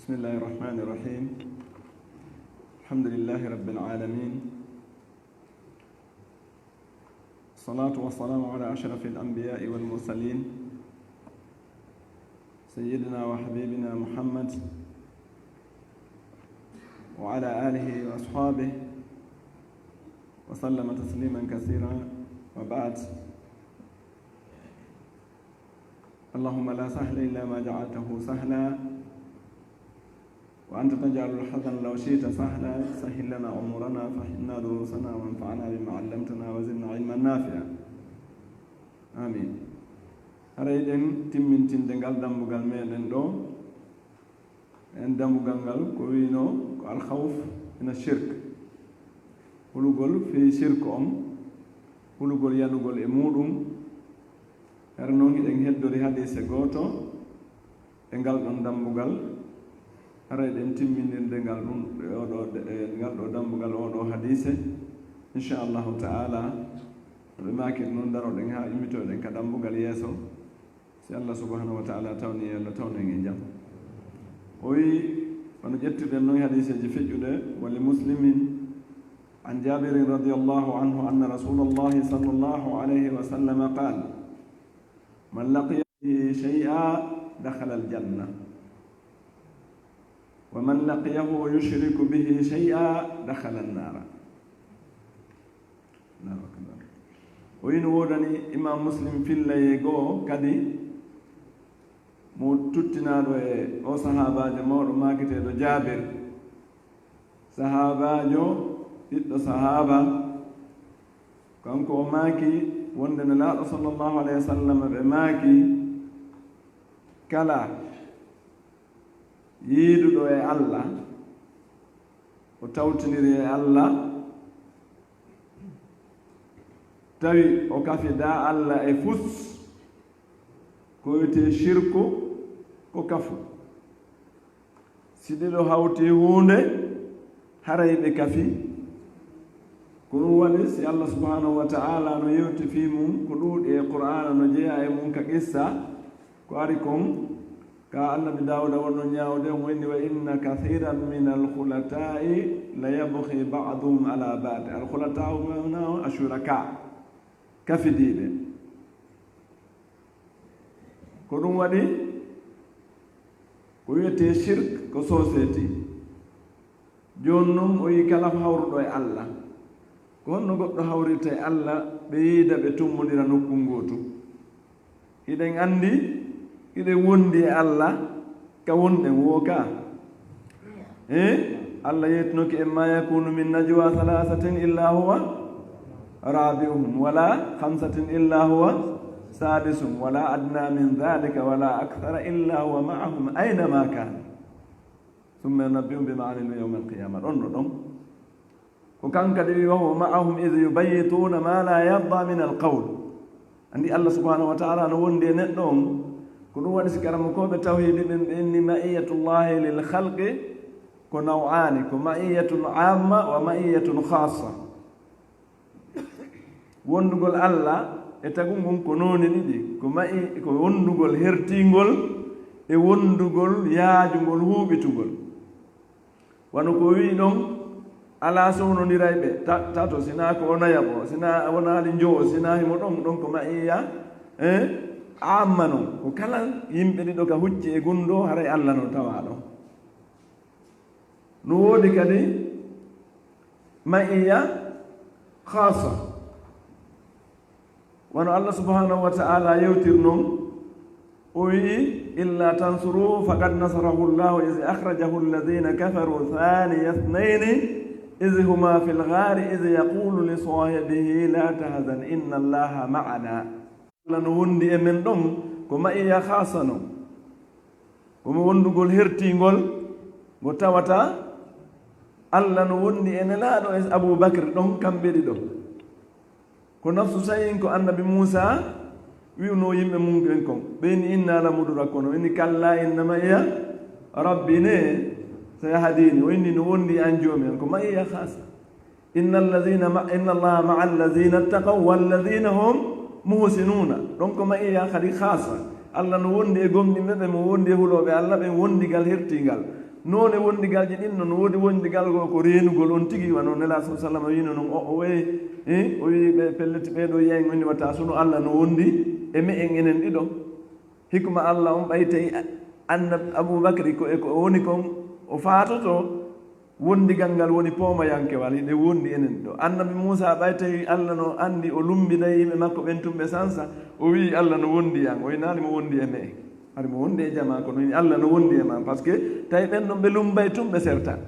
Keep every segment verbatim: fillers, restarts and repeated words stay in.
بسم الله الرحمن الرحيم. الحمد لله رب العالمين. الصلاة والسلام على أشرف الأنبياء والمرسلين، سيدنا وحبيبنا محمد، وعلى آله وأصحابه، وسلم تسليما كثيرا، وبعد. اللهم لا سهل إلا ما جعلته سهلا، وأنت تجعل الحزن لو شئت سهلا، سهل لنا أمورنا، فهمنا دروسنا، وانفعنا بما علمتنا، وزدنا علما نافعا. آمين. Haray eɗen timmintinde ngal dambugal meɗen ɗo. En dambugal ngal ko wiyno ko alkhawf min ashirk. Hulugol fii shirk on, hulugol yanugol e muɗum. Hara non hiɗen heddori hadiise gooto e ngal ɗon dambugal. Hara eɗen timmindirde ngal ɗum, e oɗo, e ngal ɗo dambugal oɗo hadiise. Insha Allahu ta'ala, to ɓe maakiri non daroɗen haa immitoɗen ka dambugal yeeso. Si Allah subhanahu wa ta'ala tawni, yo Allah tawnu en e jam. O wi, wano ƴettuɗen non hadiiseeji feƴƴuɗe, ولمسلم عن جابر رضي الله عنه أن رسول الله صلى الله عليه وسلم قال: من لقي به شيئا دخل الجنة، ومن لقيه يشرك به شيئا دخل النار. Allahu akbar. O wi no woodani Imam Muslim fillayee goo kadi, mo tuttinaaɗo e o sahaabaajo mawɗo maaketeeɗo Jaabir, sahaabaajo ɓiɗɗo sahaaba, kanko o maaki wonde Nelaaɗo sallallahu alayhi wa sallam ɓe maaki, kala yiiduɗo e Allah, o tawtindiri e Allah, tawi o kafidaa Allah e fus, ko wiyetee shirku, ko kafu. Si ɗiɗo hawti huunde, haray ɓe kafi. Ko ɗum waɗi, si Allah subhanahu wa ta'ala no yewti fii mum, ko ɗuuɗi e Qur'aana no jeyaa e mum ka qissa, ko ari kon, ka Annabi Daawuda wonno ñaawde, omo inni: "Wa inna kathiran min al-khulata'i la yabghi ba'duhum ala ba'd." Al-khulata o maana o ashuraka, kafidiiɓe. Ko ɗum waɗi, ko wiyetee shirk, ko société. Jooni non, o yi kala hawruɗo e Allah. Ko honno goɗɗo hawrirta e Allah, ɓe yiida, ɓe tummondira nokku ngootu? Hiɗen anndi, hiɗen wondi e Allah, ka wonɗen woo ka. Eh? Allah yettinoke en: "ما يكون من نجوى ثلاثة إلا هو رابعهم ولا خمسة إلا هو سادسهم ولا أدنى من ذلك ولا أكثر إلا هو معهم أينما كانوا ثم ينبئهم بما عملوا يوم القيامة." Ɗon no ɗon. Ko kanko kadi wi: "وهو معهم إذ يبيتون ما لا يرضى من القول." Anndi Allah subhanahu wa ta'ala no wondi e neɗɗo on. Ko ɗum waɗi si karamokooɓe tawhiidi ɓen ɓe inni ma'iyyatullahi lil khalqi ko naw'aani, ko ma'iyyatun amma wa ma'iyyatun khassa. Wondugol Allah e tagu ngun ko noone ɗiɗi, ko ma'i-, ko wondugol hertingol e wondugol yaajungol huuɓitugol. Wano ko o wi'i ɗon, alaa sownondiray ɓe ta-, tato, sinaa ko o nayaɓo, sinaa o naali njowo, sinaa himo ɗon, ɗon ko ma'iyya, eh, amma non. Ko kala yimɓe ɗiɗo ka hucci e gunndoo, haray Allah non tawaa ɗon. No woodi kadi ma'iyya khassa. Wano Allah subhanahu wa ta'ala yewtir non, o wi'i: "إلا تنصروه فقد نصره الله إذ أخرجه الذين كفروا ثاني اثنين إذ هما في الغار إذ يقول لصاحبه لا تحزن إن الله معنا." Allah no wondi e men ɗon, ko ma'iyya khassa non. Ko mo wondugol hertingol, ngo tawata Allah no wondi e Nelaaɗo e Abu Bakr ɗon, kamɓe ɗiɗo. Ko nafsu sayin ko Annabi Muusa wi'unoo yimɓe mun ɓen kon. Ɓe inni: "إنا لمدركون." O inni: "كلا إن معي ربي ne سيهدين." O inni: "No wondi an Joomi an." Ko ma'iyya khassa. "إن الذين مع-، إن الله مع الذين اتقوا والذين هم محسنون." Ɗon ko ma'iyya kadi khassa. Allah no wondi e gomɗinɓe ɓe, mo wondi e hulooɓe Allah ɓen wondigal hertingal. Noone wondigalji ɗin noon, woodi wondigal goo ko reenugol on tigi, wano Nelaaɗo sallallaahu alayhi wa sallam wiino noon, o, o wayi, eh, o wii ɓe, pellet ɓee ɗoo yi'ay ngoni wata sunu Alla no wondi e me'en enen ɗiɗo. Hikma Alla on ɓay tawi a-, annab-, Abuu Bakri ko e ko o woni kon, o faatoto wondigal ngal woni poomayankewal, hiɗen wondi enen ɗoo. Annabi Muusaa ɓay tawi Alla no anndi o lummbinay yimɓe makko ɓen tun ɓe sansa, o wi'i Alla no wondi e an, o inaali mo wondi e me'en. Hari mo wondi e jamaa, kono ini Alla no wondi e maa, parce que tawi ɓen ɗon ɓe lummbay tun ɓe serta.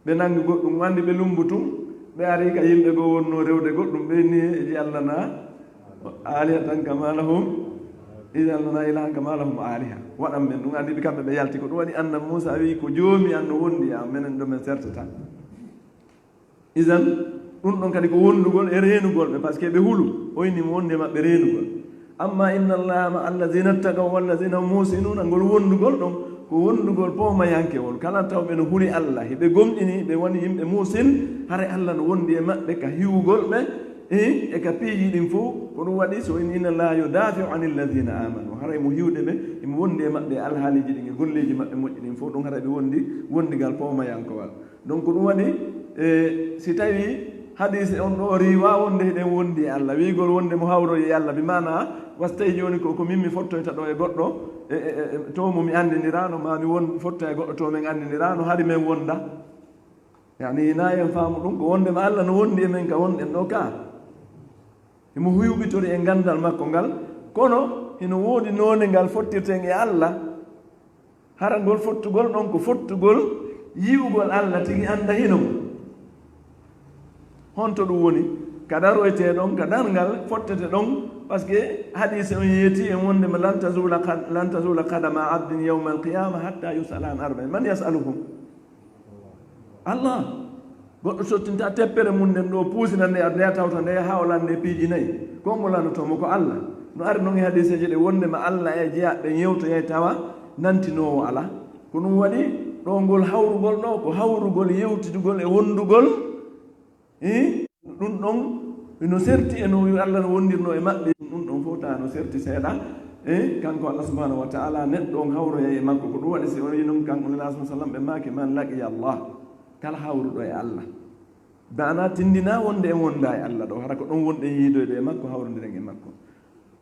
Ɓe nanngi goɗɗum, anndi ɓe lummbu tun, ɓe ari ka yimɓe goo wonnoo rewde goɗɗum, ɓe inni e Alla na aalihatan kama lahum, e Alla na ilahan kama lahum aaliha. Waɗan men ɗum, anndi ɓe kamɓe ɓe yalti. Ko ɗum waɗi Annabi Muusaa wi'i, "Ko Joomi an no wondi e an, menen ɗo men sertata." Idan, ɗum ɗon kadi ko wondugol e reenugol ɓe, parce que ɓe hulu, o inni mo wonde maɓɓe reenugol. Amma inna Allaha ma'a allazina ittaqaw wallazina hum muhsinuna, ngol wondugol ɗon, ko wondugol poomayankewol. Kala taw ɓe no huli Alla, hiɓe gomɗini, ɓe woni yimɓe muhsin, haray Alla no wondi e maɓɓe ka hiwugol ɓe, e, e ka piiji ɗin fow. Ko ɗum waɗi, so inni, inna Allaha yudafi'u anil lazina amanu, haray mo hiwde ɓe, himo wondi e maɓɓe e alhaaliiji ɗin, e golleeji maɓɓe moƴƴi ɗin fow, ɗum haray ɓe wondi wondigal poomayankewal. Donc, ko ɗum waɗi, e, si tawii hadiise on ɗoo riiwaa wonde hiɗen wondi e Alla, wi'ugol wonde mo hawroyi e Alla, bi maanaa, was tawi jooni ko, ko min mi fottoyta ɗoo e goɗɗo, e, e, e, e, to mo mi anndiniraano, maa mi won fotta e goɗɗo to men anndiniraano, hari men wonda. Yani, hinaa en faamu ɗum, ko wonde ma Alla no wondi e men ka wonɗen ɗoo ka. Himo huyɓitori e nganndal makko ngal, kono hino woodi noone ngal fottirten e Alla. Hara ngol fottugol ɗon ko fottugol yi'ugol Alla tigi annda hino mo. Honto ɗum woni? Ka daroytee ɗon, ka darngal fottete ɗon, parce que hadiise on yeetii e wonde ma, "Lan tazula qad-, lan tazula qadama abdin yawmal qiyama hatta yus'ala an arba'in. Man yas'aluhu?" Alla. Goɗɗo sottinta teppere mum nden ɗoo, puusina nde aduna, tawta nde haa o lande piiji nayi. Ko mo landoto mo? Ko Alla. No ari non e hadiiseeje ɗe wonde ma Alla e jeyaaɓe ɓen yewtoyay tawa nantinoowo alaa. Ko ɗum waɗi ɗoo ngol hawrugol ɗoo, ko hawrugol yewtidugol e wondugol. Ih, ɗum ɗon no serti e no Alla no wondirnoo e maɓɓe. Ɗum ɗon fof taa no serti seeɗa. E kanko Alla subhanahu wa ta'ala, neɗɗo on hawroyay e makko. Ko ɗum waɗi si o wi'i non, kanko Nelaaɗo sallam, ɓe maaki, "Man laqiya Allah." Kala hawruɗo e Alla. Maanaa tindinaa wonde en wondaa e Alla ɗoo, hara ko ɗon wonɗen yiidoyde e makko, hawrondiren e makko.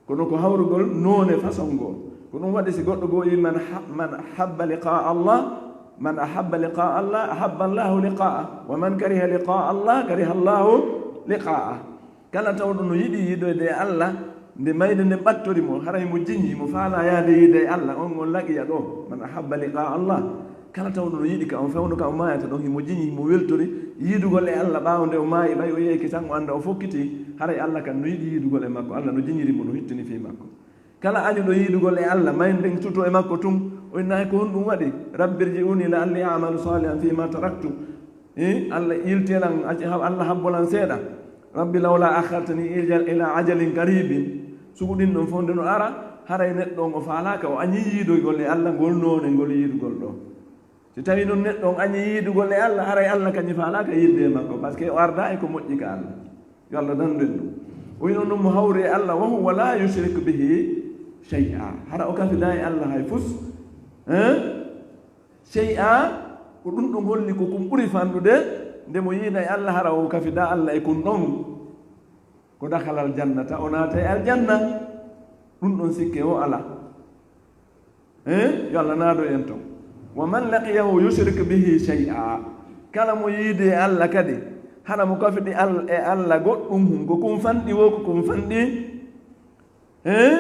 Kono ko hawrugol noone façon goo. Ko ɗum waɗi si goɗɗo goo wi'i, "Man ha-, man ahabba liqaa Allah, man ahabba liqaa Allah, ahabba Allahu liqaa'ah. Wa man kariha liqaa Allah, kariha Allahu liqaa'ah." Kala tawɗo no yiɗi yiidoyde e Alla, nde mayde nden ɓattori mo, haray mo jiñi, mo faalaa yaade yiide e Alla, on, on laqiya ɗoo. Man ahabba liqaa Allah. Kala tawɗo no yiɗi ka on fewndo ka o maayata ɗon, himo jiñi, himo weltori yiidugol e Alla ɓaawo nde o maayi, ɓay o yeeyke tan o annda o fokkitii, haray Alla kan no yiɗi yiidugol e makko, Alla no jiñiri mo, no hittini fii makko. Kala añuɗo yiidugol e Alla, mayde nden tuto e makko tun, o innaay ko honɗum waɗi? "Rabbi irji'uni la'alli a'malu salihan fima taraktu." Eh, Alla iltelan, ac-, ha-, Alla habbolan seeɗa. "Rabbi lawla akhartani ila, ila ajalin qaribin." Sugu ɗin ɗon fof nde no ara, haray neɗɗo on o faalaaka, o añi yiidoygol e Alla ngol noone ngol yiidugol ɗoo. Si tawii non neɗɗo on añi yiidugol e Alla, haray Alla kañum faalaaka yiidde e makko, parce que o ardaa e ko moƴƴi ka Alla. Yo Alla dandu en ɗum. O wi'i non mo hawri e Alla, "Wa huwa la yushriku bihi shay'a." Hara o kafidaa e Alla hay fus. Hein? Shay'a, ko ɗum ɗum holli ko kun ɓuri fanɗude, nde mo yiida e Alla, hara o kafidaa Alla e kun ɗon. Ko dakhala al-jannata, o naatay aljanna. Ɗum ɗon sikke o alaa. Eh? Yo Alla naado en ton. "Wa man laqiyahu yushrik bihi shay'a." Kala mo yiidi e Alla kadi, hara mo kafidi Al-, e Alla goɗɗum hun, ko kun fanɗi wo, ko kun fanɗi. Eh?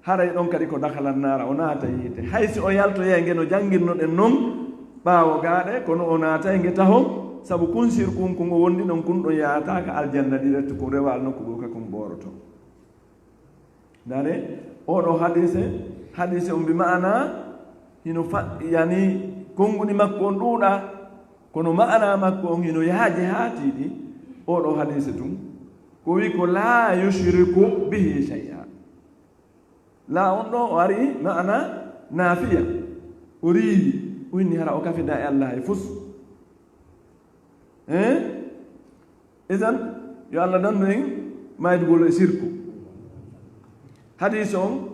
Haray ɗon kadi ko dakhala an-naara, o naata yiite. Hay si o yaltoyay nge no janngirnoɗen non ɓaawo gaaɗe, kono o naatay nge taho, sabu kun sirkun kun o wondi ɗon, kun ɗon yaataaka aljanna direct, kun rewaali nokku goo ka kun ɓooroto. Ndaare, oo ɗoo hadiise, hadiise on bi maana hino fa-, yani, konguɗi makko on ɗuuɗaa, kono maana makko on hino yaaji haa tiiɗi. Oo ɗoo hadiise tun, ko wi'i ko, "Laa yushriku bihi shay'a." Laa on ɗoo o ari maana naafiya, o riiwi, o inni hara o kafidaa e Alla hay fus. Eh? Idan, yo Alla dandu en maaydugol e sirku. Hadiis on,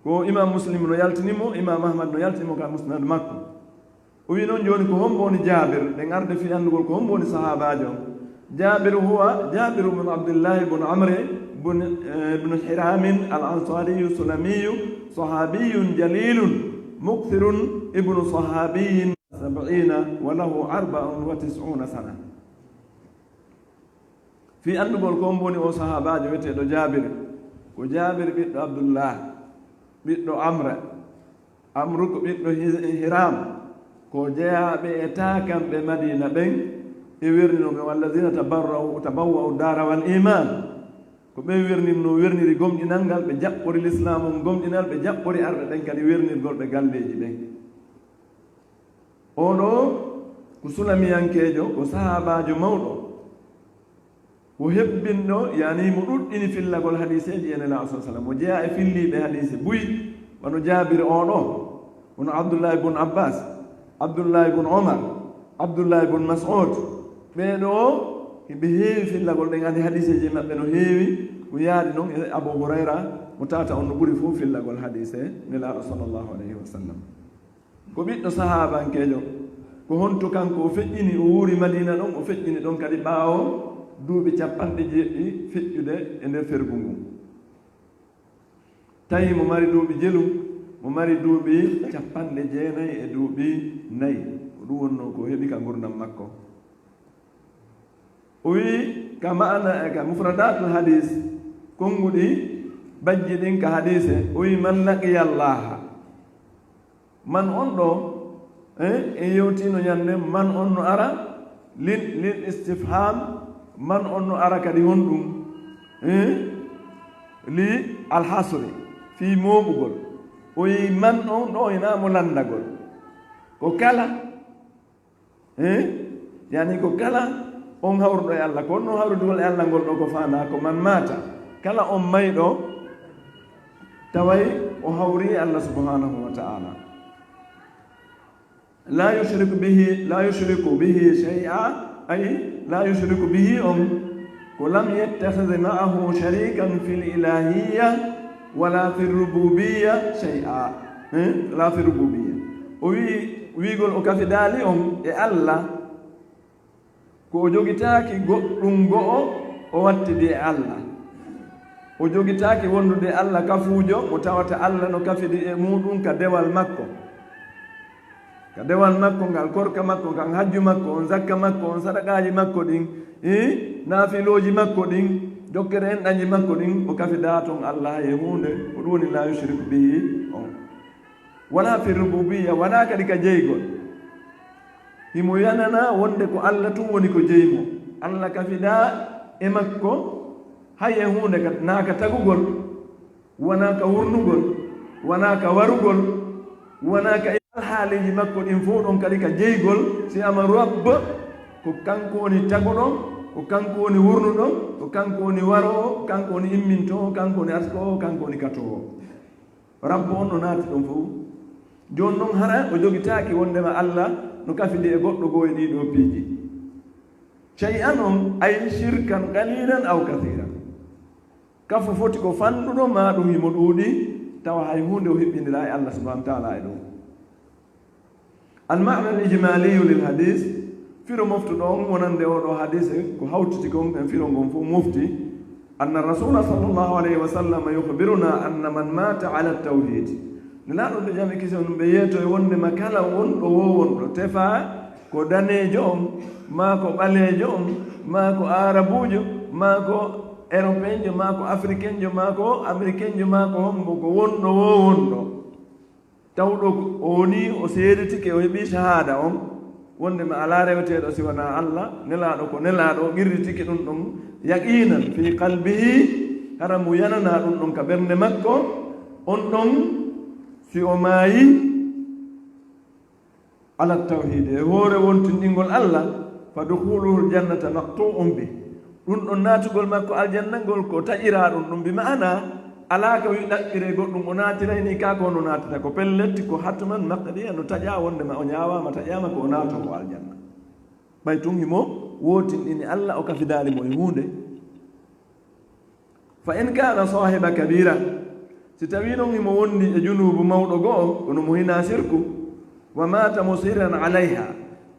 ko Imam Muslim no yaltini mo, Imam Ahmad no yaltini mo ka musnad makko. O wi noon, jooni ko hombo woni Jaabir? Ɗen arde fii anndugol ko hombo woni sahaabaajo on. Jaabir huwa Jaabiru bun Abdillahi bun Amri bun, eh, bun Hiramin al Ansariyu Sulamiyu, sahaabiyun jalilun, mukthirun, ibnu sahaabiyyin sab'ina wa lahu arba'un wa tis'una sana. Fii anndugol ko hombo woni o sahaabaajo wi'eteeɗo Jaabir, ko Jaabir ɓiɗɗo Abdullah, ɓiɗɗo Amra. Amru ko ɓiɗɗo Hi-, Hiram, ko jeyaaɓe e taakanɓe Madiina ɓen, e wernino ɓe, "Wallazina tabarra'u, tabawwa'u dara wal iman." Ko ɓe werninno, werniri gomɗinal ngal, ɓe jaɓɓori lislaamu on gomɗinal, ɓe jaɓɓori arɓe ɓen kadi wernirgol ɓe galleeji ɓen. Oo ɗoo ko sulamiyankeejo, ko sahaabaajo mawɗo. Ko hebbinɗo, yani mo ɗuɗɗini fillagol hadiiseeji e Nelaaɗo, sallallahu alaihi wasallam. Mo jeyaa e filliiɓe hadiise buy, wano Jaabir oo ɗoo, wano Abdullahi bun Abbas, Abdullahi bun Omar, Abdullahi bun Mas'ud. Ɓee ɗoo, hiɓe heewi fillagol ɗen, ani hadiiseeji maɓɓe no heewi, ko yaadi non e Abu Hurayra, mo tata on no ɓuri fof fillagol hadiise Nelaaɗo, sallallahu alaihi wasallam. Ko ɓiɗɗo sahaabankeejo. Ko honto kanko o feƴƴini, o wuuri Madiina ɗon, o feƴƴini ɗon kadi ɓaawo duuɓi capanɗe jeeɗiɗi feƴƴude e nder fergu ngun. Tawi mo mari duuɓi jelu, mo mari duuɓi capanɗe jeenayi e duuɓi nayi. Ko ɗum wonnoo ko heɓi ka ngurndan makko. O wi'i ka ma'ana, ka mufradatul hadis, konnguɗi bajji ɗin ka hadise, o wi'i, "Man laqiya Allaha." Man on ɗoo, eh, en yewtino ñande, man on no ara lil, lil istifham, man on no ara kadi honɗum? Eh, li alhasri, fii mooɓugol. O wi'i man on ɗoo, hinaa mo lanndagol. Ko kala, eh, yani ko kala on hawruɗo e Allah, ko honno hawrudugol e Allah ngol ɗoo ko faandaa, ko man maata, kala on mayɗo, taway o hawri e Allah subhanahu wa ta'ala. La yushriku bihi, la yushriku bihi shay'a, ay, la yushriku bihi on, ko lam yattakhidh ma'ahu sharikan fil ilahiyya wala fir rububiyya shay'a. Eh? La fir rububiyya. O wi'i, wi'ugol o kafidaali on e Allah, ko o jogitaaki goɗɗum go'o o wattidi e Allah. O jogitaaki wondude e Allah kafuujo mo tawata Allah no kafidi e muuɗum ka dewal makko. Ka dewal makko ngal, korka makko kan, hajju makko on, zakka makko on, sadaqaaji makko ɗin, ii, naafilooji makko ɗin, jokkere enɗanji makko ɗin, o kafidaa ton Allah e huunde, ko ɗum woni la yushriku bihi on. Wala fi rububiyya, wala kadi ka jeygol. Himo yanana wonde ko Allah tun woni ko jeymo. Allah kafidaa e makko, hay e huunde ka, naa ka tagugol, wanaa ka wurnugol, wanaa ka warugol, wanaa ka alhaaliiji makko ɗin fow ɗon kadi ka jeygol, si ama Rabb, ko kanko woni taguɗo, ko kanko woni wurnuɗo, ko kanko woni waroowo, ko kanko woni immintoowo, kanko woni askoowo, kanko woni katoowo. Rabbo on no naati ɗon fow. Jooni non hara o jogitaaki wondema Allah no kafidi e goɗɗo goo e ɗii ɗoo piiji. Shay'an on, ay shirkan qalilan aw kathiran. Kafu foti ko fanɗuɗo, maa ɗum himo ɗuuɗi, tawa hay huunde o hiɓɓindiraa e Allah subhanahu wa ta'ala e ɗum. Al ma'na al ijmaliyu lil hadis, firo moftuɗo on wonande oo ɗoo hadise, ko hawtiti kon, en firo ngon fof mofti. Anna rasula sallallahu alayhi wa sallam yukhbiruna anna man mata ala tawhid. Nelaaɗo ɓe jam e kisal mum ɓe yeeto e wondema kala wonɗo wowonɗo tefaa ko daneejo on, maa ko ɓaleejo on, maa ko aarabuujo, maa ko eropeenjo, maa ko afrikenjo, maa ko amerikenjo, maa ko hombo, ko wonɗo wowonɗo. Tawɗo o woni, o seeditike, o heɓi shahaada on, wondema alaa reweteeɗo si wanaa Allah, nelaaɗo ko nelaaɗo, o qirritike ɗum ɗon yaqiinan fii qalbihi, hara mo yananaa ɗum ɗon ka ɓernde makko, on ɗon si o maayi, ala tawhiid, e hoore wontinɗingol Allah, fa dukhuluhul jannata maqtu'un bih. Ɗum ɗon naatugol makko aljanna ngol ko taƴiraa ɗum, ɗum bi ma'ana alaa ka wi ɗaɓɓiree goɗɗum o naatiray ni, kaa ko no naatata ko pellet, ko hatman maqdiya no taƴaa wondema o ñaawaama, taƴaama ko o naatoowo aljanna. Ɓay tun himo wootinɗini Allah, o kafidaali mo e huunde. Fa in kaana saahiba kabira, si tawii non himo wondi e junuubu mawɗo go'o, kono mo hinaa sirku, Wa mata musirran alayha,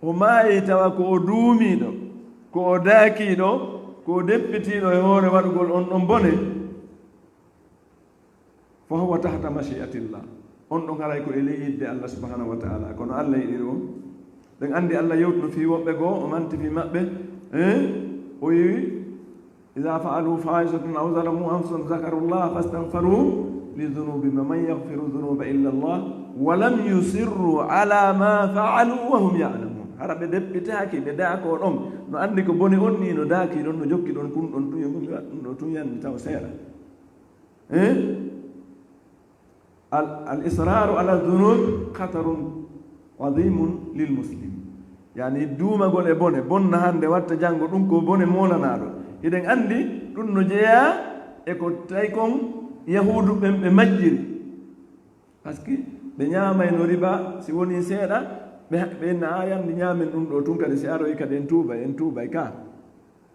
o maayi tawa ko o duumiiɗo, ko o daakiiɗo, ko o deppitiiɗo e hoore waɗugol on ɗon bone. Fa huwa tahta mashi'atillah. On ɗon haray ko e ley yidde Allah subhanahu wa ta'ala. Kono Allah yiɗi ɗum. Ɗen anndi Allah yewtuno fii woɓɓe goo, o manti fii maɓɓe. Eh? O yi, "Idha fa'alu fahishatan aw zalamu anfusahum dhakaru Allah fastaghfaru li dhunubihim wa man yaghfiru dhunuba illa Allah wa lam yusirru ala ma fa'alu wa hum ya'lamun." Hara ɓe deppitaaki, ɓe daako ɗon. No anndi ko bone on ni, no daaki ɗon, no jokki ɗon, kun ɗon tun, ɗum ɗo tun yanni taw seeɗa. Eh? Al, al israru ala dhunub khatarun adhimun lil muslim. Yani duumagol e bone, bonna hannde watta janngo, ɗum ko bone moolanaaɗo. Hiɗen anndi ɗum no jeyaa e ko tawi kon Yahuudu ɓen ɓe majjiri. Parce que ɓe ñaamayno riba, si wonii seeɗa, ɓe, ɓe inna, "A, yandi ñaamen ɗum ɗo tun kadi, si aroyi kadi en tuubay, en tuubay ka."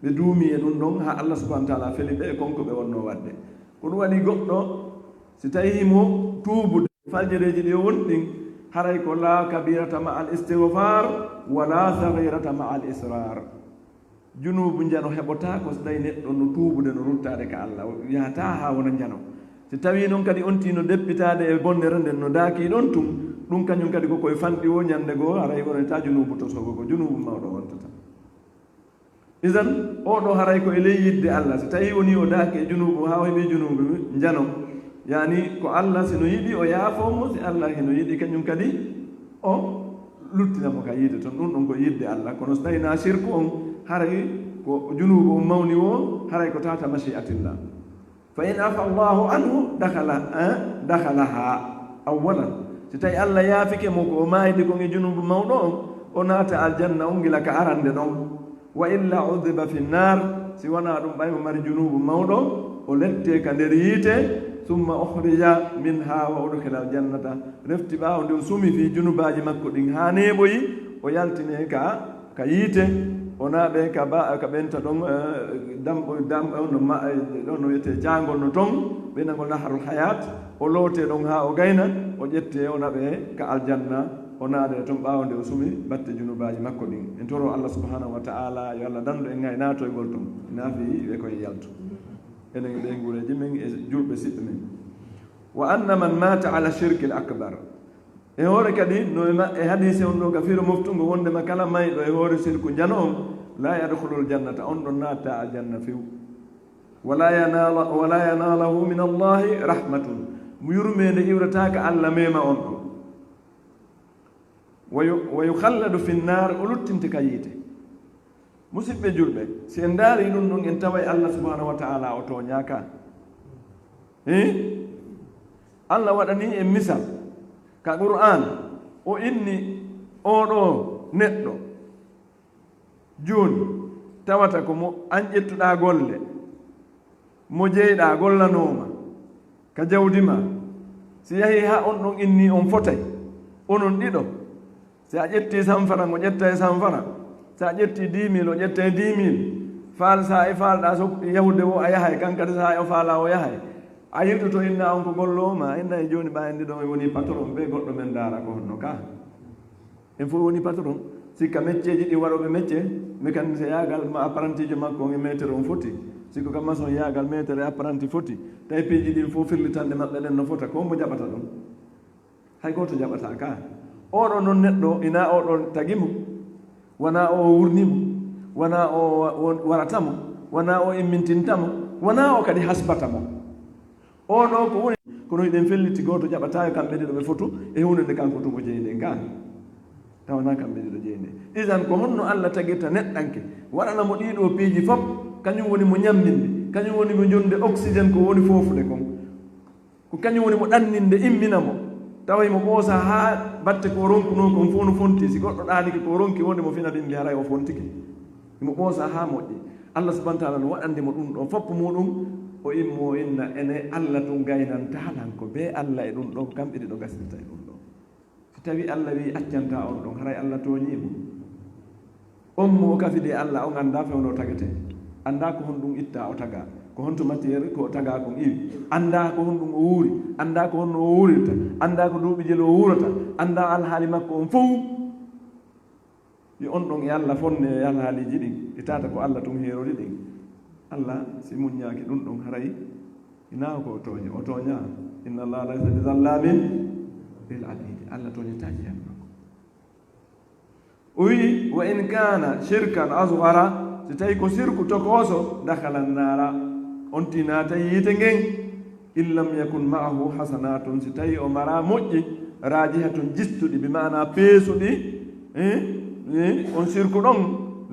Ɓe duumi e ɗum ɗon, haa Allah subhanahu wa ta'ala feli ɓe e kon ko ɓe wonnoo waɗde. Ko ɗum waɗi goɗɗo, si tawii mo tuubude faljereeji ɗi o woni ɗin, haray ko la kabirata ma al istighfar, wa la saghirata ma al israr. Junuubu njano heɓotaako so tawii neɗɗo no tuubude, no ruttaade ka Allah, o yahataa haa wona njano. Si tawii noon kadi on tino deppitaade e bonnere nden no daakii ɗon tun, ɗum kañum kadi ko koye fanɗi o ñande goo, haray wonata junuubu tosoowo ko junuubu mawɗo wontata. Idan, oo ɗoo haray ko e ley yidde Allah. Si tawii wonii o daaki e junuubu, haa o heɓii junuubu njano, yani ko Allah si no yiɗi o yaafoo mo, si Allah hino yiɗi kañum kadi o luttina mo ka yiide ton. Ɗum ɗon ko yidde Allah. Kono si tawii na sirku on, haray ko junuubu on mawni woo, haray ko tahta mashi'atillah. Fa in afa Allahu anhu dakhala, eh, dakhalaha awwalan. Si tawi Allah yaafike mo ko o maayde kon e junuubu mawɗo on, o naata aljanna on gila ka arande ɗon. Wa illa udhiba fi nnar, si wanaa ɗum ɓay mo mari junuubu mawɗo, o lette ka nder yiite, thumma ukhrija minha wa udkhila aljannata. Refti ɓaawo nde o sumi fii junubaaji makko ɗin haa neeɓoyi, o yaltine ka ka yiite, o naɓe ka ba, ka ɓenta ɗon, eh, dam, dam, on no ma, eh, ɗon no wiyetee caangol no ton, ɓe nangol naharul hayat, o loote ɗon haa o gayna, o ƴette, o naɓe ka aljanna, o naade ton ɓaawo nde o sumi batte junubaaji makko ɗin. En toro Allah subhanahu wa ta'ala, yo Allah dandu en ŋay naatoygol ton, naafi ɓe koye yaltu. Enen e ɓeyguureeji men e julɓe siɓɓe men. Wa anna man mata ala shirkil akbar. E hoore kadi, no e ma-, e hadiise on ɗo ka firo moftungo wondema kala mayɗo e hoore sirku njano on, la yadkhulul jannata, on ɗon naatta aljanna few. Wala yanala-, wala yanalahu min Allahi rahmatun. Yurmeende iwrataaka Allah meema on ɗon. Wa yu-, wa yukhalladu fi nnar, o luttinte ka yiite. Musidɓe julɓe, si en ndaari ɗum ɗon, en taway Allah subhanahu wa ta'ala o tooñaaka. Hii? Allah waɗani en misal ka Qur'an, o inni oo ɗoo neɗɗo jooni tawata ko mo an ƴettuɗaa golle, mo jeyɗaa gollanooma ka jawdi maa, si yahii haa on ɗon inni on fotay, onon ɗiɗo, si a ƴettii sanfara, ngo ƴetta e sanfara, si a ƴettii dix mille, o ƴetta e dix mille, faal, saa'i faalɗaa so yahude wo a yahay, kan kadi saa'i o faalaa o yahay, a yiltoto inna on ko golloowo maa, inna e jooni ɓaa en ɗiɗo en woni patron, ɓe goɗɗo men ndaara ko honno ka. En fof woni patron. Sikka mecceeji ɗi waɗooɓe mecce, mécanicien yaagal ma apprenti jo makko on e maître on foti. Sikko ka maçon yaagal maître e apprenti foti. Tawi piiji ɗin fof firlitande maɓɓe ɗen no fota, ko mo jaɓata ɗum? Hay gooto jaɓataa ka. Oo ɗoo noon neɗɗo, ina oo ɗoo tagi mo, wonaa o wurni mo, wonaa o wa-, won-, warata mo, wonaa o immintinta mo, wonaa o kadi hasbata mo. Oo ɗoo ko woni, kono hiɗen felliti gooto jaɓataayo kamɓe ɗiɗo ɓe fotu e huunde nde kanko tun o jeyi nden kaan. Tawanaa kamɓe ɗiɗo jeyi nde. Idan ko honno Allah tagirta neɗɗanke, waɗana mo ɗii ɗoo piiji fof, kañum woni mo ñamminde, kañum woni mo jonde oxygène ko woni foofude kon. Ko kañum woni mo ɗanninde, immina mo. Tawa himo ɓoosa haa batte ko ronkunoo kon fof no fonti. Si goɗɗo ɗaanike ko ronki wonde mo fina bimbi haray o fontike. Himo ɓoosa haa moƴƴi. Allah subhanahu wa ta'ala no waɗande mo ɗum ɗo fof muɗum. O immo o inna ene Allah tun gaynantaa lan ko bee Allah e ɗum ɗon, kamɓe ɗiɗo gasirta e ɗum ɗon. Si tawi Allah wi'i accantaa on ɗon, haray Allah tooñii mo. On mo o kafidi e Allah, on anndaa fewndo o tagetee. Anndaa ko honɗum ittaa o tagaa. Ko honto matière ko o tagaa kon iwi? Anndaa ko honɗum o wuuri, anndaa ko honno o wuurirta, anndaa ko duuɓi jelo o wuurata, anndaa alhaali makko on fow. Yo on ɗon e Allah fonne e alhaaliiji ɗin, e tata ko Allah tun heerori ɗin. Allah si muññaaki ɗum ɗon, haray hinaa ko o tooñi, o tooñaa. Inna Allah laysa bi zallamin lil abid. Allah tooñataa jiyaaɓe makko. O wi'i, "Wa in kana shirkan asghara", si tawi ko sirku tokooso, "dakhala an-nara", on tigi naatay yiite ngen. "In lam yakun ma'ahu hasanatun", si tawi o mara moƴƴi, "rajihatun", jistuɗi, bi maana peesuɗi, eh, eh, on sirku ɗon,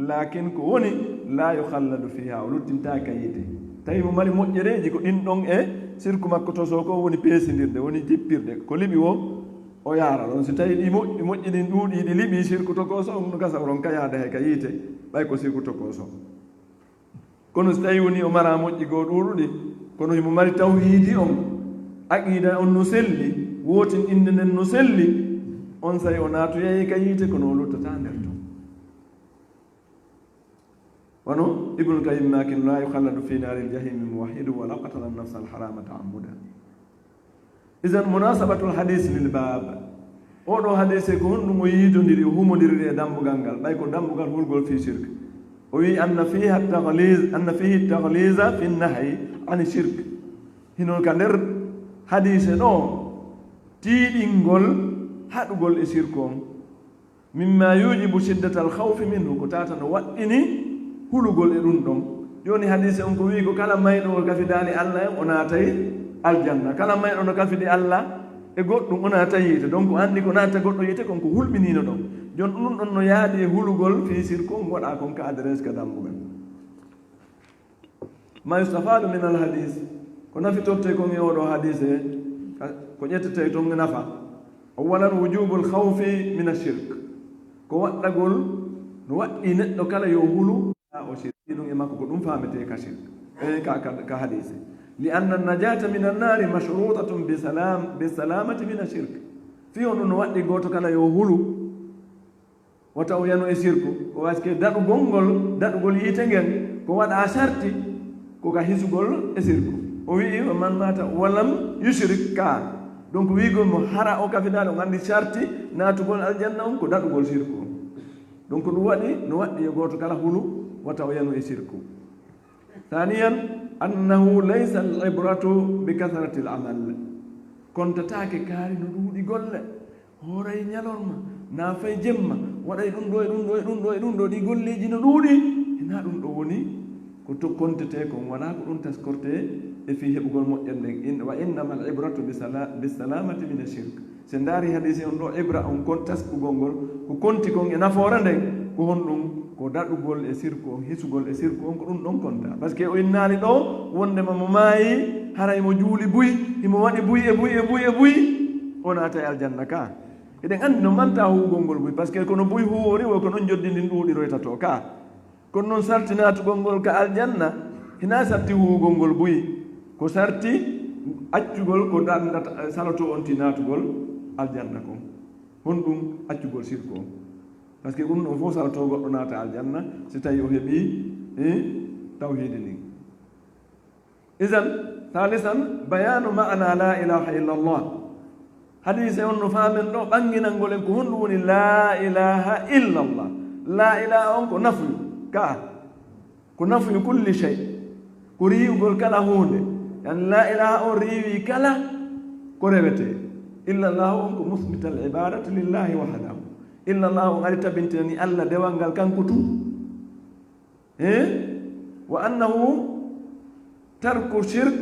"lakin", ko woni, "la yukhalladu fiha", o luttintaaka yiite. Tawi mo mari moƴƴereeji ko ɗin ɗon e sirku makko toso ko woni peesindirde, woni jippirde, ko liɓi wo, o yaara ɗon. Si tawi ɗi moƴƴi, moƴƴi ɗin ɗuuɗi, ɗi liɓi sirku tokooso, on no gasa oron ka yaada he ka yiite, ɓay ko sirku tokooso. Kono si tawi woni o mara moƴƴi goo ɗuuɗuɗi, kono himo mari tawhiidi on, aqiida on no selli, wootin innde nden no selli, on say o naatoyay ka yiite, kono o luttataa nder ton. Wano Ibnul Qayyim maaki, "La yukhalladu fi naaril jahiimi muwahhidun walaw qatala an-nafsa al-haraama ta'ammuda." Izan munasabatul hadis lil baab. Oo ɗoo hadise ko honɗum o yiidondiri, o humondiri e dambugal ngal, ɓay ko dambugal hulgol fii shirk. O wi'i, "Anna fiha taghliz, anna fihi taghliza fi nahyi ani shirk." Hino ka nder hadise ɗoo tiiɗingol haɗugol e shirk on. "Mimma yujibu shiddatal khawfi minhu", ko tata no waɗɗini hulugol e ɗum ɗon. Jooni hadise on ko wi'i ko kala mayɗo o kafidaali Allah en, o naatay aljanna. Kala mayɗo no kafidi Allah e goɗɗum, o naatay yiite. Donc, o anndi ko naata goɗɗo yiite kon ko hulɓiniino ɗon. Jooni ɗum ɗon no yaadi e hulugol fii sirku on waɗa kon ka adresse ka dambugal. Ma yustafadu min al hadis, ko nafitorte kon e oo ɗoo hadise, ka-, ko ƴettete ton e nafa. Awalan, wujubul khawfi min ashirk, ko waɗɗagol, no waɗɗi neɗɗo kala yo hulu o shirk. Ɗum e makko ko ɗum faamete ka shirk, e ka, ka, ka hadise. Li anna najata min annari mashrutatun bi salam, bi salamati min ashirk. Fii on ɗum no waɗɗi gooto kala yo hulu. Wata o yano e sirku. Ko waske daɗugol ngol, daɗugol yiite ngen, ko waɗa sarti, ko ka hisugol e sirku. O wi'i, "Wa man mata wa lam yushrik ka." Donc, wi'ugol mo hara o kafidaali, on anndi sarti naatugol aljanna on ko daɗugol sirku on. Donc, ɗum waɗi, no waɗɗi yo gooto kala hulu, wata o yano e sirku. Thaniyan, annahu laysa al-ibratu bi kathrati al-amal. Kontataake kaari no ɗuuɗi golle. Hooray ñalorma, na fay jemma, waɗay ɗum ɗo e ɗum ɗo e ɗum ɗo e ɗum ɗo, ɗi golleeji no ɗuuɗi. Hinaa ɗum ɗo woni ko to kontete kon, wonaa ko ɗum taskorte e fii heɓugol moƴƴere nden. In-, wa innama al-ibratu bi sala-, bi salamati min ash-shirk. Si ndaari hadisi on ɗo, ibra on kon taskugol ngol, ko konti kon e nafoore nden, ko honɗum? Ko daɗugol e sirku on, hisugol e sirku on, ko ɗum ɗon konta. Parce que o innaali ɗo wondema mo maayi, haray mo juuli buy, himo waɗi buy e buy e buy e buy, o naatay aljanna ka. Eɗen anndi no manta huugol ngol buy, parce que kono buy huwori wo ko non joddi ndin ɗuuɗiroyta to ka. Kono non sarti naatugol ngol ka aljanna, hinaa sarti huugol ngol buy. Ko sarti accugol ko ɗan ɗata-, saloto on ti naatugol aljanna kon. Honɗum? Accugol sirku on. Parce que ɗum ɗon fof saloto goɗɗo naata aljanna, si tawi o heɓi, eh, tawhiidi ndin. Izan, thalisan, bayanu ma'ana la ilaha illallah. Hadise on no faamen ɗo, ɓanginangol en ko honɗum woni la ilaha illallah. La ilaha on ko nafuyu, ka. Ko nafuyu kulli shay. Ko riiwugol kala huunde. Yani la ilaha on riiwi kala ko rewete. Illallah on ko musbital ibadati lillahi wahdahu. Illallah on ari tabintinani Allah dewal ngal kanko tun. Eh? Wa annahu tarku shirk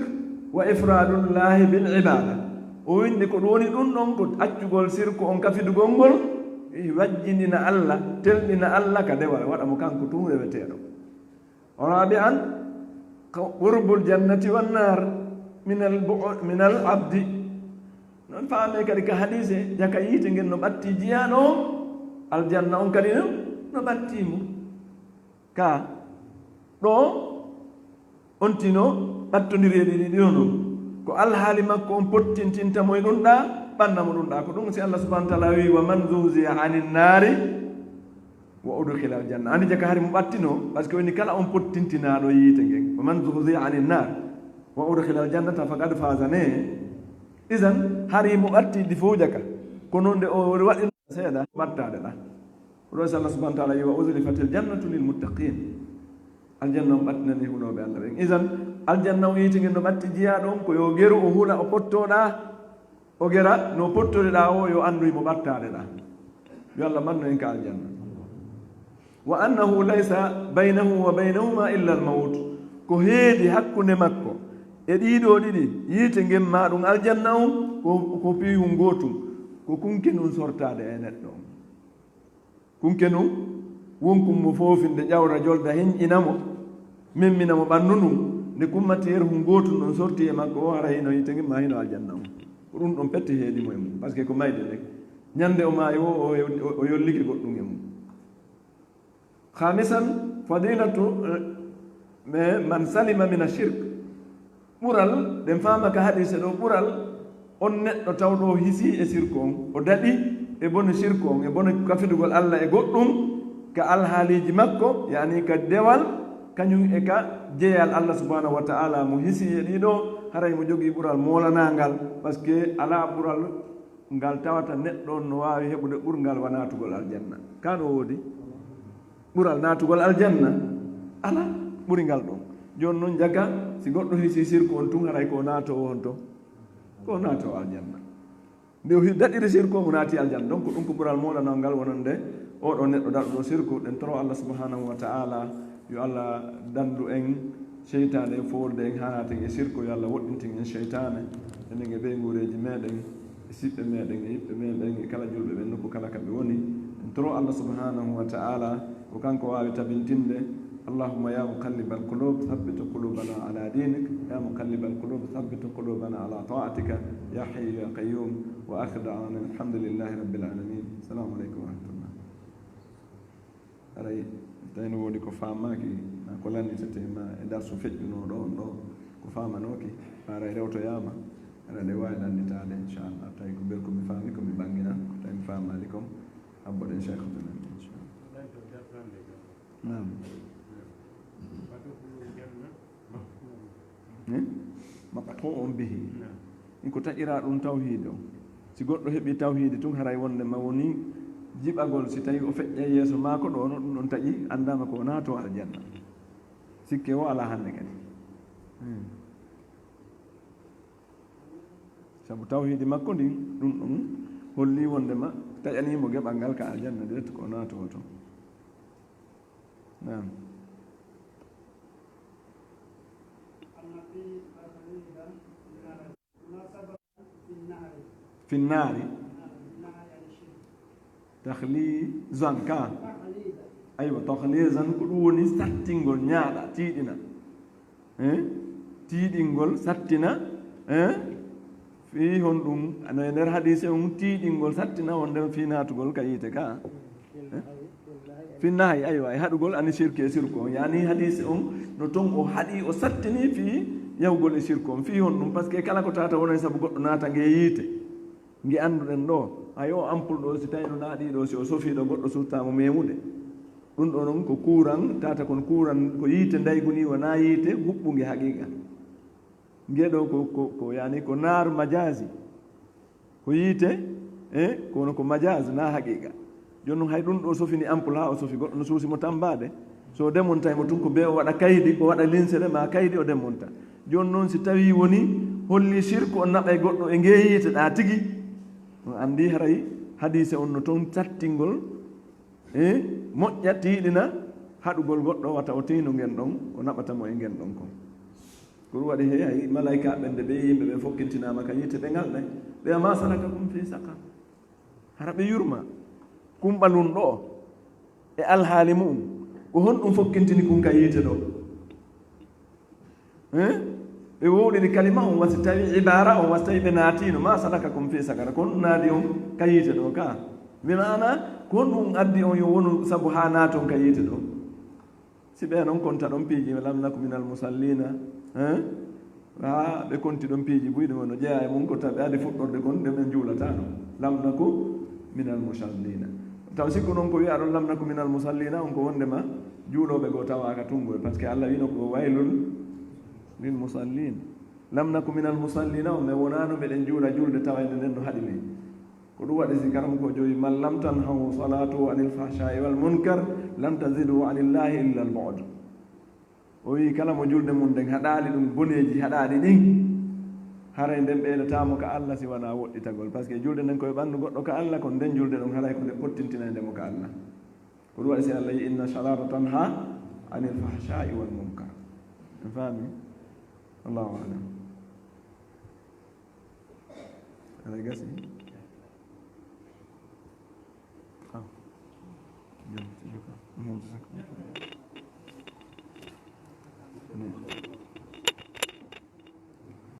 wa ifradullahi bil ibada. O windi ko ɗum woni ɗum ɗon ko accugol sirku on kafidugol ngol, e wajjinina Allah, telɗina Allah ka dewal, waɗa mo kanko tun reweteeɗo. Rabi'an, qurbul jannati wan nar min al bu-, min al abdi. Non faame kadi ka hadise, jaka yiite ngen no ɓatti jiyaaɗo on, aljanna on kadi no, no ɓatti mo. Ka ɗo on tino ɓattondireeɗi ɗiɗi ɗiɗo non. Ko alhaali makko on pottintinta mo e ɗum ɗa, ɓanna mo ɗum ɗa. Ko ɗum si Allah subhanahu wa ta'ala wi, "Wa man zuhziha anin nari Wa udkhila aljanna. Ani jaka hari mo ɓattino, parce que woni kala on pottintinaaɗo yiite ngen. Wa man zuhziha anin nar wa udkhila aljannata faqad faza ne. Isan hari mo ɓatti ɗi fof jaka. Kono nde o waɗi seeɗa ɓattaade ɗa. Ɗo Allah subhanahu wa ta'ala yi wa uzlifatil jannatu lil muttaqin. Aljanna on ɓattinani hunooɓe Allah ɓen. Isan aljanna on yiite ngen no ɓatti jiyaa ɗon ko yo geru o hula o pottoɗa. O gera no pottoriɗaa o yo anndu himo ɓattaade ɗaa. Yo Allah mannu en ka aljanna. Wa annahu laysa baynahu wa baynahuma illa almawt. Ko heedi hakkunde makko e ɗiiɗoo ɗiɗi yiite ngen maa ɗum aljanna on ko, ko piihun gootun. Ko kunke nun sortaade e neɗɗo on. Kunke nun wonkun mo foofinde ƴawra jolda henƴina mo, memmina mo ɓannu nun. Nde kun matiyeer hun gootun ɗon sorti e makko o, hara hino yiite ngen maa hino aljanna on. Ko ɗum ɗon petti heedi mo e mum, parce que ko mayde nden. Ñande o maayi o, o, o, o yollike goɗɗum e mum. Khamisan, fadilatu, eh, man salima min ashirk. Ɓural, ɗen faama ka hadiise ɗo, ɓural on neɗɗo tawɗo o hisii e sirku on, o daɗi e bone sirku on, e bone kafidugol Allah e goɗɗum ka alhaaliiji makko, yaani ka dewal, kañum e ka jeyal Allah subhanahu wa ta'ala mo hisii e ɗiɗo, haray mo jogii ɓural moolanaangal, parce que alaa ɓural ngal tawata neɗɗo on no waawi heɓude ɓurngal wa naatugol aljanna. Ka no woodi? Ɓural naatugol aljanna? Alaa ɓuri ngal ɗon. Jooni non jaka, si goɗɗo hisii sirku on tun, haray ko o naatoowo on to, ko o naatoowo aljanna. Nde o hi-, daɗiri sirku on, o naati aljanna. Donc, ɗum ko ɓural moolanaangal wonande oo ɗoo neɗɗo daɗuɗo sirku. Ɗen toro Allah subhanahu wa ta'ala, yo Allah dandu en seytaane, foolde en, haanaten e sirku, yo Allah woɗɗintin en seytaane, enen e ɓeynguureeji meɗen. E siɓɓe meɗen, e yiɓɓe meɗen, e kala julɓe ɓen nokku kala ka ɓe woni. En toro Allah subhanahu wa ta'ala ko kanko waawi tabintinde. Allahumma ya muqallibal qulub, thabbit qulubana ala dinik. Ya muqallibal qulub, thabbit qulubana ala ta'atika. Ya hayyu ya qayyum. Wa akhir da'wana alhamdulillahi rabbil alamin. Assalamu alaikum wa rahmatullah. Haray, tawi no woodi ko faamaaki, maa ko lannditete, maa e darsu feƴƴunooɗo on ɗo, ko faamanooki, haray rewtoyaama, haray nde waawi lannditaade, inchallah. Tawi ko mbel ko mi faami, ko mi ɓanngina, ko tawi mi faamaali kon, habboɗen Cheikh Abdoulaye, inchallah. Naam. Eh? Maqtu'un bihi. Naam. Ko taƴiraa ɗum tawhiid o. Si goɗɗo heɓii tawhiidi tun, haray wonde ma woni jiɓagol, si tawi o feƴƴay yeeso maako ɗo, no ɗum ɗon taƴi, anndaama ko o naatoo aljanna. Sikke o alaa hannde kadi. Hmm. Sabu tawhiidi makko ndin, ɗum ɗon holli wonde ma taƴanii mo geɓal ngal ka aljanna, direct ko o naatoo ton. Naam. Finnaari. Tahlizan ka. Aywa, tahlizan ko ɗum woni sattingol, ñaaɗa, tiiɗina. Eh? Tiiɗingol, sattina. Eh? Fii honɗum? No e nder hadiise on, tiiɗingol, sattina wonde fii naatugol ka yiite ka. Eh? Finnahay, aywa, e haɗugol ani sirki e sirku on. Yaani hadiise on, no ton o haɗi, o sattini fii yahugol e sirku on. Fii honɗum? Parce que kala ko tata wonay sabu goɗɗo naata nge yiite. Nge annduɗen ɗo, hay o ampul ɗo, si tawi no naaɗi ɗo, si o sofii ɗo, goɗɗo sutta mo memude. Ɗum ɗo noon ko kuuran, tata kon kuuran, ko yiite ndaygu ni, wonaa yiite huɓɓunge haqiqa. Nge ɗo ko, ko, ko, yaani ko naar majazi. Ko yiite, eh, kono ko majazi, na haqiqa. Jooni noon hay ɗum ɗo sofini ampul haa o sofi, goɗɗo no suusi mo tambaade. So o demontay mo tun ko be o waɗa kaydi, o waɗa linsere ma kaydi o demonta. Jooni noon si tawii woni holli sirku on naɓay goɗɗo e ngee yiite ɗaa tigi, on anndi haray hadiise on no toon sattingol, e moƴƴa tiiɗina haɗugol goɗɗo wata o tiino ngen ɗon, ko naɓata mo e ngen ɗon kon. Ko ɗum waɗi he hay malaykaaɓe ɓen nde ɓe yimɓe ɓen fokkintinaama ka yiite ɓe ngalɗay. Ɓe wi'a, "Ma salakakum fi saqar?" Hara ɓe yurma kumɓalun ɗo e alhaali mu'um. Ko honɗum fokkintini kun ka yiite ɗo? Eh? Ɓe wowliri kalima on, wasi tawi ibaara on, wasi tawi ɓe naatiino, "Ma salakakum fi saqar?" Ko honɗum naadi on ka yiite ɗo ka? Bi maana, ko honɗum addi on yo wonu sabu haa naaton ka yiite ɗo? Si ɓe non konta ɗon piiji, "Lam naku minal musallina," eh? Haa ɓe konti ɗon piiji buy, ɗum no jeyaa e mum ko tawi adi fuɗɗorde kon, ɗum en juulataano. "Lam naku minal musallina." Taw sikku noon ko wiya ɗon lam naku minal musallina on ko wondema juulooɓe goo tawaaka tunngoy, par ce que Allah wino ko waylun lil musallin. Lam naku minal musallina on, men wonaano meɗen juula julde tawa ene nden no haɗi men. Ko ɗum waɗi si karam ko joyi man lam tanhahu salatu anil fahsha'i wal munkar lam tazidu anillahi illa al bu'd. O wi'i kala mo julde mum nden haɗaali ɗum boneeji haɗaaɗi ɗin, haray nden ɓeydataamo ka Allah si wanaa woɗɗitagol. Par ce que julde nden koye ɓanndu goɗɗo ka Allah, kono nden julde ɗon haray ko nde pottintinayndemo ka Allah. Ko ɗum waɗi si Allah yi inna salata tanha anil fahsha'i wal munkar. En faami? Allahu a'lam. Aɗa gasi. Ah. Jam, jam.